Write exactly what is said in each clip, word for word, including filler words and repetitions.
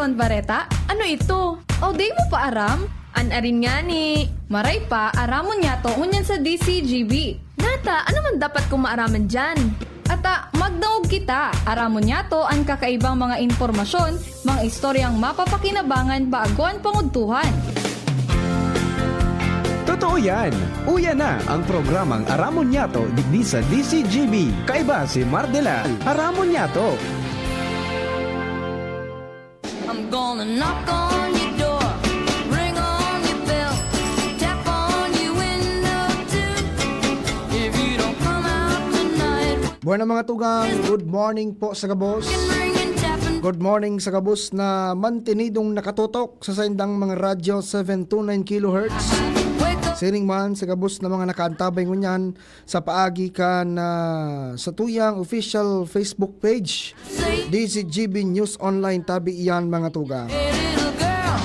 An bareta? Ano ito? O, di mo pa aram? An arin ngani. Maray pa, aramon niyato ngunyan sa D C G B. Nata, ano man dapat kong maaraman diyan? Ata, magdangog kita. Aramon niyato an kakaibang mga impormasyon, mga istoryang mapapakinabangan bago an pangudtuhan. Totoo yan! Uya na ang programang Aramon Niyato digdi sa D C G B. Kaiba si Mardela. Aramon Niyato! I'm gonna knock on your door, ring on your bell, tap on your window too. If you don't come out tonight, Bueno mga tugang, good morning po sa gabos. ring and tapping, Good morning sa gabos na mantinidong nakatutok sa saindang mga radyo seven two nine kilohertz. wake up, Siring man sa gabos na mga nakaantabay ngunyan sa paagi kan ah, sa tuyang official Facebook page. say D Z G B News Online tabi iyan mga tugang. hey little girl,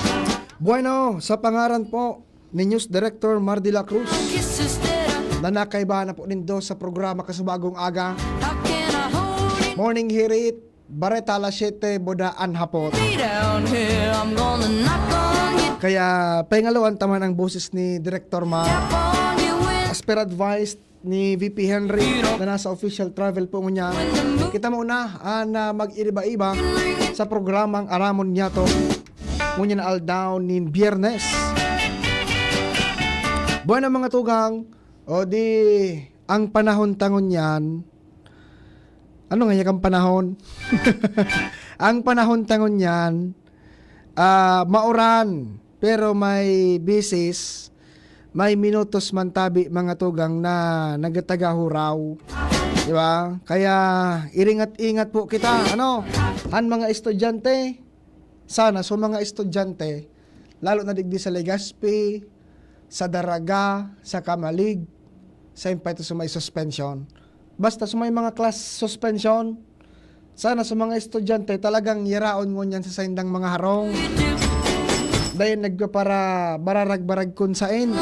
Bueno, sa pangaran po ni News Director Mar de la Cruz kiss instead of na nakaiba na po nindo sa programa Kasubagong Aga, how can I hold it? Morning Hirit, Bareta alas siyete, Bodaan Hapot. Lay down here, I'm gonna knock on your Kaya pengaluan taman ang boses ni Director Mar. tap on your window. As per advice ni V P Henry na nasa official travel po ngunyan. Kita mo na ah, na mag-iriba-iba sa programang Aramon Niyato. Ngunyan na aldaw nin Biyernes. Bueno mga tugang, o di ang panahon ta ngunyan. Ano nga yakang panahon? Ang panahon ta ngunyan, ah, mauran, pero may bisis, may minutos man tabi mga tugang na nagataga huraw. Di ba? Kaya iringat-ingat po kita, ano? An mga estudyante, sana so mga estudyante, lalo na digdi sa Legazpi, sa Daraga, sa Camalig, sa Impayto sa may suspension. Basta sa may mga class suspension, sana sa mga estudyante talagang yaraon ngunyan sa saindang mga harong. Dayon nagpapara bararag-barag kun sain.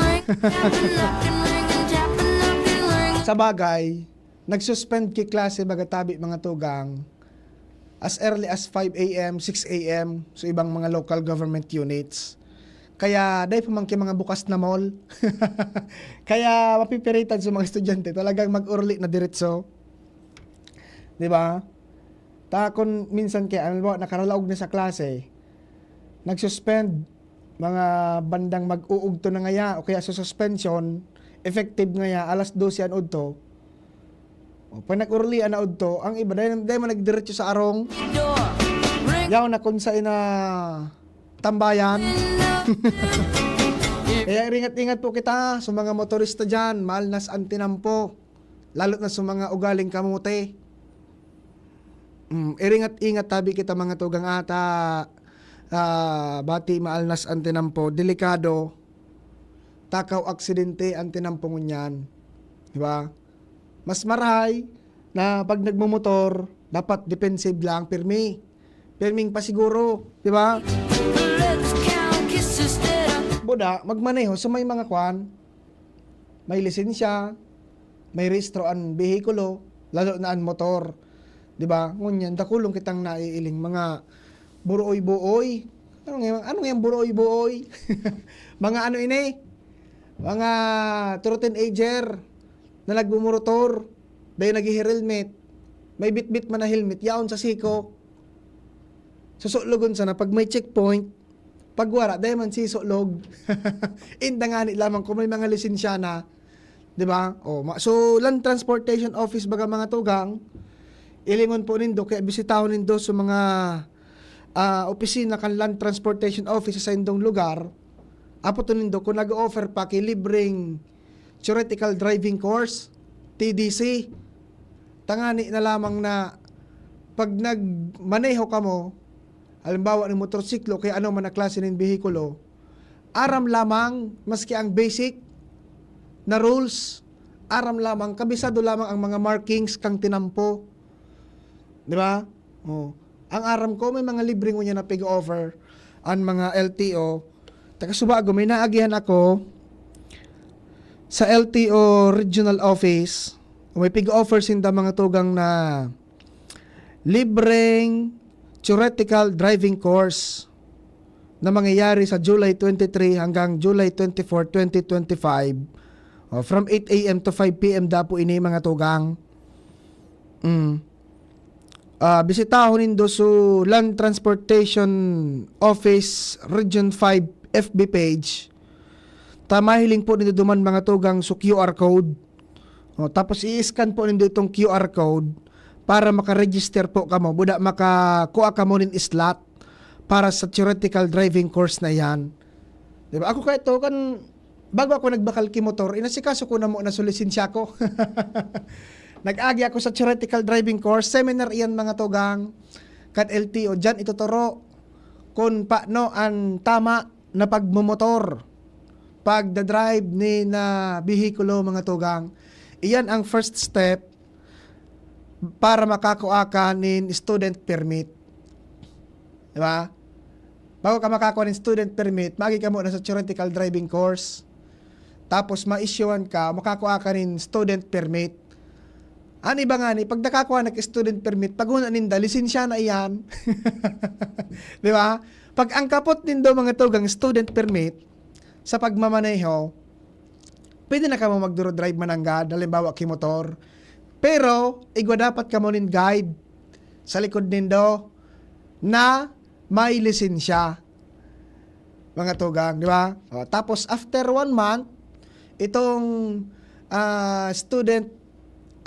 Sa bagay, nagsuspend ki klase baga tabi mga tugang as early as five a m, six a m sa ibang mga local government units. Kaya dai pa man ki mga bukas na mall. Kaya mapipiritan sa mga estudyante talagang mag-urli na diretso. Di ba? Ta kun minsan kaya, halimbawa, nakaralaog na sa klase, nag-suspend, mga bandang mag-uugto na ngaya o kaya sa suspension, effective ngaya, alas dose an udto. O, pag nag-urlian na udto, ang iba, dahil, dahil man nagdiretso sa arong, Door, ring yaw na kung sa ina tambayan. Kaya iringat-ingat po kita sa mga motorista dyan, maalnas an tinampo, lalo na sa mga ugaling kamote. Mm, iringat-ingat tabi kita mga tugang ata, ah, bati maalnas an tinampo, delikado, takaw aksidente an tinampo ngunyan. Di ba? Mas marahay na pag nagmumotor, dapat defensive lang, pirmi. Pirming pasiguro, di ba? Let's count kisses that I Buda, magmaneho sa may mga kwan, may lisensya, may rehistro an behikulo, lalo na an motor. Di ba? Ngunyan, dakulong kitang naiiling mga buroy-buoy. Ano nga, ano nga yung buroy-buoy? Mga ano ini? Mga true teenager na nagmumorotor, dahil nag-helmet. May bitbit man na helmet, yaon sa siko. Susulogon sana pag may checkpoint, pag wala, dahil man sisulog. Inda ngani lamang kung may mga lisensya na, di ba? O, ma- so, Land Transportation Office baga mga tugang, ilingon po nindo, kaya bisitahon nindo sa mga ah, opisina kan Land Transportation Office sa indong lugar, apoton nindo kung nag-offer pa ki libreng theoretical driving course, T D C. Tangani na lamang na pag nagmaneho kamo, halimbawa ng motorsiklo kaya ano man na klase ng behikulo, aram lamang maski ang basic na rules, aram lamang, kabisado lamang ang mga markings kang tinampo. Di ba? Oh. Ang aram ko, may mga libre ngunyan na pig-offer ang mga L T O. Taga Subago, may naagihan ako sa L T O Regional Office. May pig-offer sinda mga tugang na libreng theoretical driving course. na mangyayari sa July twenty-three hanggang July twenty-four, twenty twenty-five. Oh, from eight a m to five p m dapo ini, mga tugang. Mm. Ah, bisitahon nindo so Land Transportation Office Region five F B page. Ta mahiling po nindo duman, mga tugang, so Q R code. Oh, tapos i-scan po nindo itong Q R code para maka-register po kamo. Buda makakua kamo nin slot para sa theoretical driving course na yan. Di ba? Ako kaya to, kan, bago ako nagbakal ki motor, inasikaso ko na mo na so lisensya ko. Nag-agi ako sa theoretical driving course, seminar iyan, mga tugang, kan L T O. Diyan ituturo kung paano ang tama na pagmomotor, pagdadrive ni na bihikulo, mga tugang. Iyan ang first step para makakua ka nin student permit. Di ba? Bago ka makakua nin student permit, magi ka muna sa theoretical driving course. Tapos ma-issuean ka, makakua ka nin student permit. An iba ngani, pag nakakua na ka student permit, pag una ninda, lisensya na iyan. Di ba? Pag ang kapot nindo, mga tugang, student permit, sa pagmamaneho, pwede na kamo magduro-drive mananggad, halimbawa, ki motor. Pero, igwa dapat kamo nin guide sa likod nindo na may lisensya, mga tugang, di ba? O, tapos, after one month, itong, ah, student,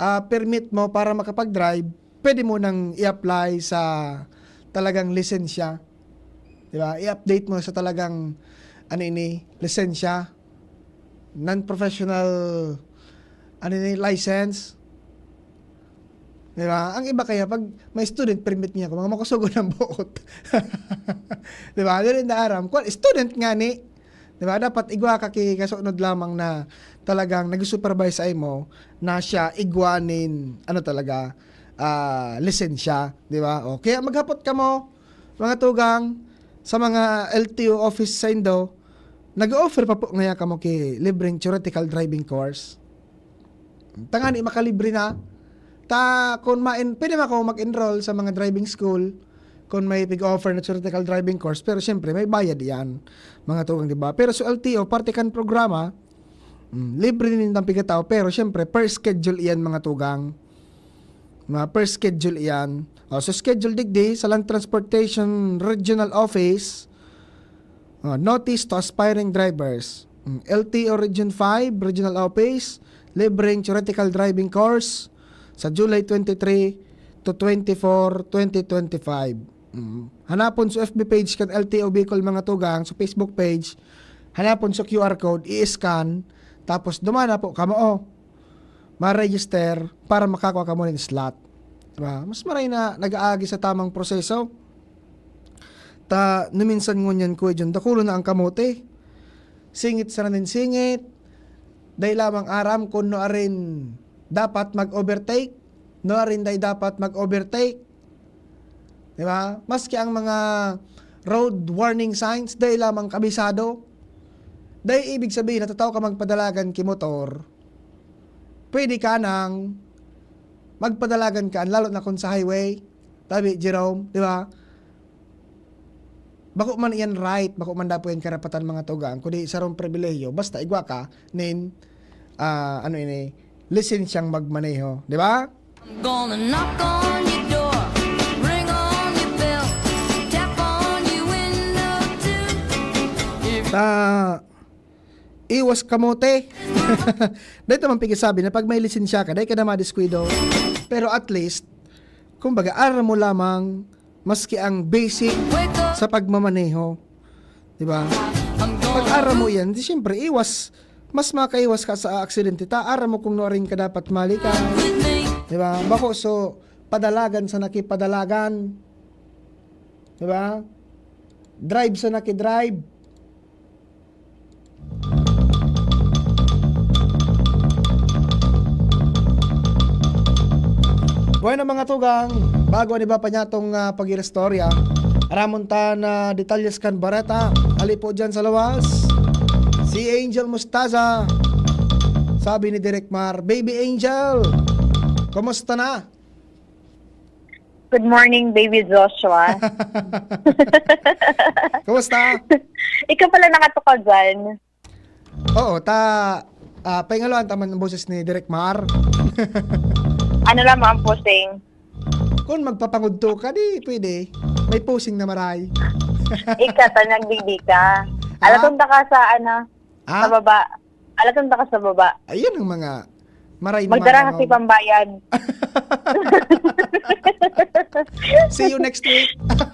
ah, permit mo para makapag-drive, pwede mo nang i-apply sa talagang lisensya. Di ba? I-update mo sa talagang, ano ini, lisensya. Non-professional, ano ini, license. Di ba? Ang iba kaya, pag may student permit niya, kung mga makusugon ang buot. Di ba? Dili na aram. Kwan, student nga ni. Di ba? Dapat igwa ka ki kasunod lamang na talagang nag-supervise sa imo na siya igwa nin, ano talaga, ah, lisensya. Di ba? O, kaya maghapot kamo, mga tugang, sa mga L T O office sa indo, nag-o-offer pa po ngaya kamo ki libreng theoretical driving course. Tangani makalibre na. Ta, kun maen-, pwede man ako mag-enroll sa mga driving school kun may pig-offer na theoretical driving course, pero siyempre, may bayad iyan, mga tugang, di ba? Pero sa L T O, parte kan programa, mm, libre din ang pigataw, pero siyempre, per schedule iyan, mga tugang. Mga per schedule iyan. O, so schedule digdi sa Land Transportation Regional Office, ah, notice to aspiring drivers. Mm, L T O Region five, Regional Office, libreng theoretical driving course sa July twenty-three to twenty-four, twenty twenty-five. Mm. Hanapon sa F B page kan L T O Bicol, mga tugang, sa Facebook page. Hanapon sa Q R code, i-scan, tapos dumana po kamo, oh, ma-register para makakua kamo nin slot. Diba? Mas maray na nag-aagi sa tamang proseso. Ta, numinsan ngunyan, Kuya John, dakulo na ang kamote. Singit sana nin singit. Dai lamang aram kun nuarin dapat mag-overtake, nuarin dai dapat mag-overtake. Di ba? Maski ang mga road warning signs, dai lamang kabisado. Dai ibig sabihin na tataw ka magpadalagan ki motor, pwede ka nang magpadalagan ka, lalo na kung sa highway. Tabi, Jerome, di ba? Bako man iyan right, bako man dapo iyan karapatan, mga tugang, kundi sarong pribilehiyo, basta igwa ka nin, ah, ano ini, lisensyang magmaneho, di ba? I'm gonna knock on your door, ring on your bell, tap on your window too. If Ta, iwas kamote. Dahil naman pigisabi na pag may lisensya ka, dahil ka na madiskuido. Pero at least, kumbaga, aram mo lamang, maski ang basic sa pagmamaneho. Di ba? Pag aram mo yan, di siyempre, iwas. Mas makaiwas ka sa aksidente. Ta, aram mo kung nuarin ka dapat malikay. Di ba? Bako, so, padalagan sa nakipadalagan. Di ba? Drive sa nakidrive. Bueno, mga tugang, bago an iba pa niya tong, ah, pag-iristorya, aramon ta na detalyes kan bareta. Ali po dyan sa lawas, si Angel Mustaza. Sabi ni Direk Mar, "Baby Angel, kumusta na?" Good morning, Baby Joshua. Basta, ikaw pala nakatuka dyan. Oo, ta, ah, paingaluan ta man ang boses ni Direk Mar. Ano lang, mga posing? Kung magpapangudto ka, di pwede. May posing na maray. Ika, ta, nagdigdi ka. Ah? Alaton ta ka sa, ano, Ah? Sa baba. Alaton ta ka sa baba. Ayun ang mga maray na Magdara mga kasi ano. Pambayad. See you next week. Kumusta?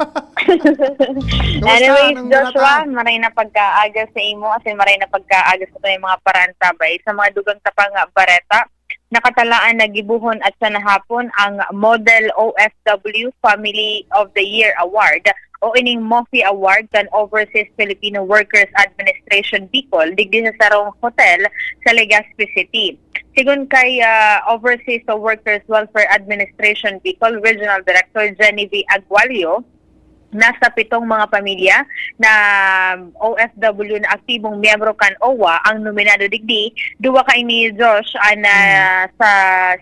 Anyways, Anong Joshua, barata? Maray na pagkaaga sa imo, as in, maray na pagkaaga sa imo mga parantabay. Sa mga dugang tapang nga bareta, nakatalaan na gibohon at sa nahapon ang Model O F W Family of the Year Award o ining MOFI Award kan Overseas Filipino Workers Administration Bicol digdi sa sarong hotel sa Legazpi City. Sigon kay, ah, Overseas Workers Welfare Administration Bicol Regional Director Genevieve Agualio, nasa pitong mga pamilya na O F W na aktibong miyembro kan O W A ang nominado digdi. Duwa kaini, Josh, an, ah, sa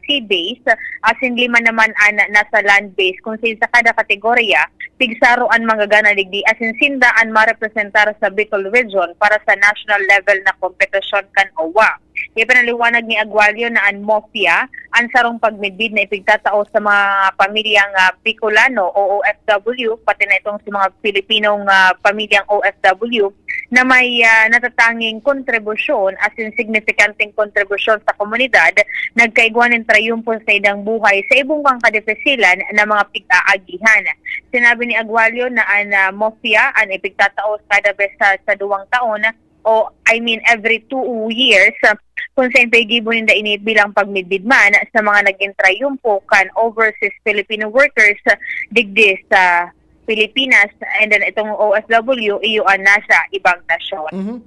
sea base, asin lima naman an nasa land base, kun sa kada kategorya, tigsaro an manggagana digdi, asin sinda an marepresentar sa Bicol Region para sa national level na kompetisyon kan O W A. Ipinaliwanag ni Agualio na an MOFIA, an sarong pagmidbid na ipigtatao sa mga pamilyang, ah, Bicolano o O F W, pati na itong sa mga Pilipinong, ah, pamilyang O F W na may, ah, natatanging kontribusyon, asin signifikanteng kontribusyon sa komunidad, nagkaigwa nin trayumpo sa idang buhay sa ibong kang kadifisilan na mga pig-aagihan. Sinabi ni Agualio na an, ah, MOFIA an ipigtatao kada bes sa, sa duwang taon, o, I mean, every two years, ah, kung saen paigibo ninda ini bilang pagmidbid man sa mga naging trayumpo kan overseas Filipino workers, ah, digdi sa Pilipinas, and then itong O F W, iyo an nasa ibang nasyon. Mhm.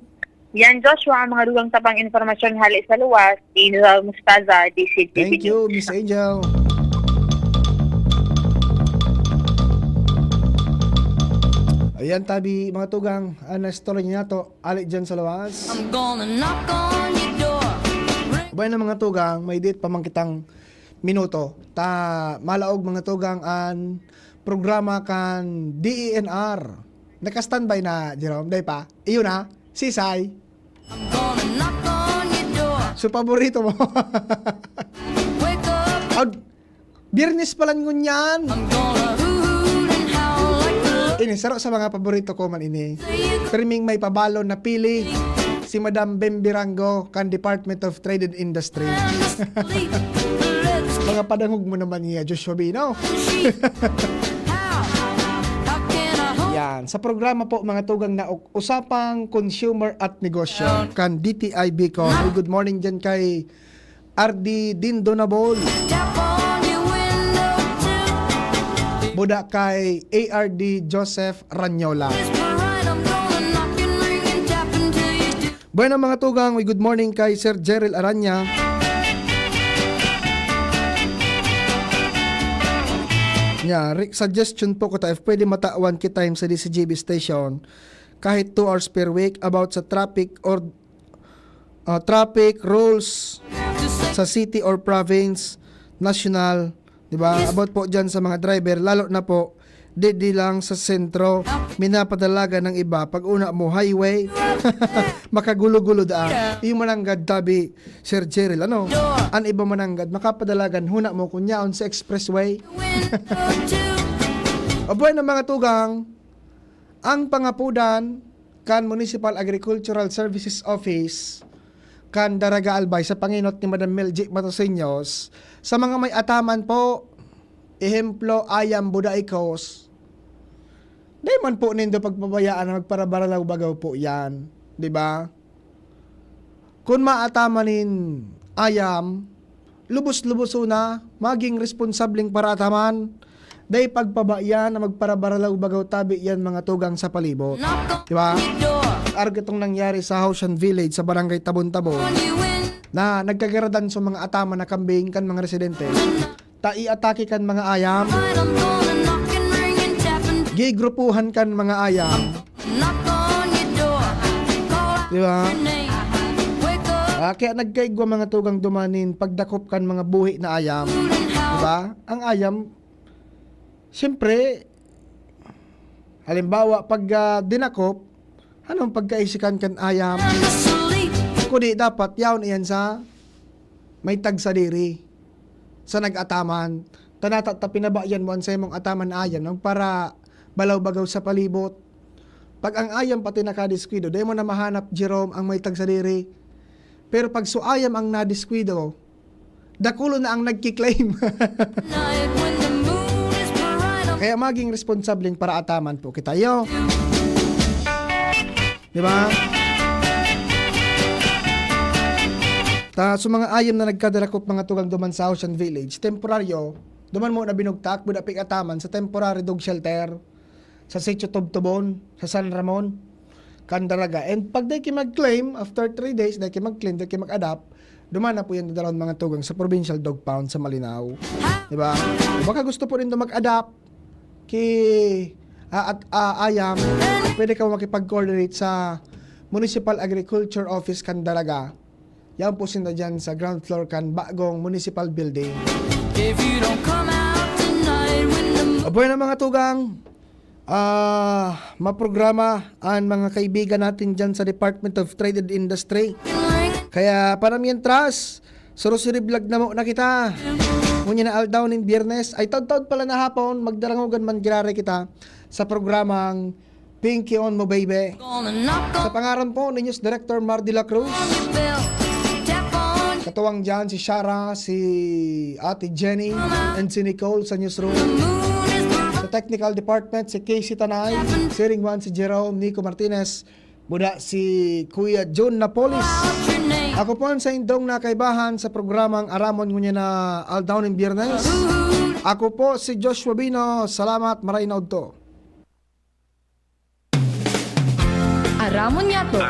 Yan, Joshua, ang mga dugang tapang impormasyon hali sa luwas, Angel Mostaza, D C T V. Thank you, Miss Angel. Ayan, tabi, mga tugang, ang istorya nato, ali dyan sa luwas. I'm gonna knock on your door. Bueno, mga tugang, may dit pa man kitang minuto. Ta, malaog, mga tugang, an programa kan D E N R. Naka-standby na, Jerome? Dai pa? Iyo na? Sisay? I'm gonna knock on your door. So, paborito mo? Wake up. Ag-, Biyernes pa lang ngunyan. I'm gonna hoot and howl like a Ini, saro sa mga paborito ko man ini. Pirming may pabalon na pili, si Madam Bem Birango kan Department of Trade and Industry. Mga padangog mo naman niya, Joshua Bino. Yan. Sa programa po, mga tugang na u-, usapang consumer at negosyo kan D T I Bicol. Good morning dyan kay R D Dindo Nabol. Buda kay A R D Joseph Ranyola. Bueno, mga tugang, we good morning kay Sir Jeril Aranya. Nya, re-, suggestion po ko ta, if pwede matawan ki time sa D C G B station, kahit two hours per week about sa traffic or, ah, traffic rules sa city or province, national, di ba? About po dyan sa mga driver, lalo na po, di, di lang sa sentro, minapadalagan ng iba. Pag una mo, highway, makagulo-gulo daan. Yung mananggad tabi, Sir Jeril, ano? An iba mananggad, makapadalagan, huna mo, kung yaon sa expressway. O bueno, mga tugang, ang pangapudan kan Municipal Agricultural Services Office kan Daraga Albay sa pangenot ni Madam Melgie Matosinhos, sa mga may ataman po, ehemplo, ayam, buda, ikos, dai man po nindo pagpabayaan na magparabaralaw-bagaw po yan, di ba? Kun maataman nin ayam, lubos-luboson na, maging responsableng paraataman. Dai pagpabayaan na magparabaralaw-bagaw tabi yan, mga tugang, sa palibot. Di ba? Arog itong nangyari sa Haoshan Village, sa Barangay Tabon-Tabon, na nagkagaradan sa mga ataman na kambing kan mga residente. Ta iatake kan mga ayam. Gigrupuhan kan mga ayam. Di ba? Ah, kaya nagkaigwa, mga tugang, duman nin pagdakop kan mga buhi na ayam. Di ba? Ang ayam, siyempre, Halimbawa, pag, ah, dinakop, anong pagkaisikan kan ayam? Kudi dapat yaon iyan sa may tagsadiri, sa nag-ataman. Tanata ta pinabayan mo an saimong ataman na ayam nang para balaw-bagaw sa palibot. Pag ang ayam pati nakadiskuido, dai mo na mahanap, Jerome, ang may tagsadiri. Pero pag so ayam ang nadiskuido, dakulo na ang nagki-claim. Kaya maging responsableng paraataman po kita, yo. Di ba? Ta, so mga ayam na nagkadarakop, mga tugang, duman sa Ocean Village, temporaryo, duman mo na binugtak, buda pig-ataman sa temporary dog shelter, sa Sitio Tubtubon, sa San Ramon, Candaraga. And pag dai ki mag-claim, after three days, dai ki mag-claim, dai ki mag-adopt, duman na po yan dadalahon, mga tugang, sa Provincial Dog Pound sa Malinao. Di ba? Baka gusto po nindo mag-adopt ki, ah, at, ah, ayam, pwede ka makipag-coordinate sa Municipal Agriculture Office Candaraga. Yan po sinda dyan sa ground floor kan bagong municipal building. If you don't come out tonight when the O bueno, mga tugang, ah, maprograma ang mga kaibigan natin dyan sa Department of Trade and Industry. Kaya para mientras, surusiriblag na mo na kita. Ngunyan na aldaw nin Biyernes, ay taud-taud pala na hapon, magdarangogan man girare kita sa programang Pinky on Mo Baby. Sa pangaran po ni News Director Mar de la Cruz, katuwang dyan si Shara, si Ate Jenny, and si Nicole sa newsroom. Sa technical department, si Casey Tanay, si Ringwan, si Jerome, Nico Martinez, buda si Kuya Jun Napoles. Ako po ang saindong nakaibahan sa programang Aramon ngunyan na aldaw nin Biyernes. Ako po si Joshua Bino. Salamat, maray na udto. Aramon niyato.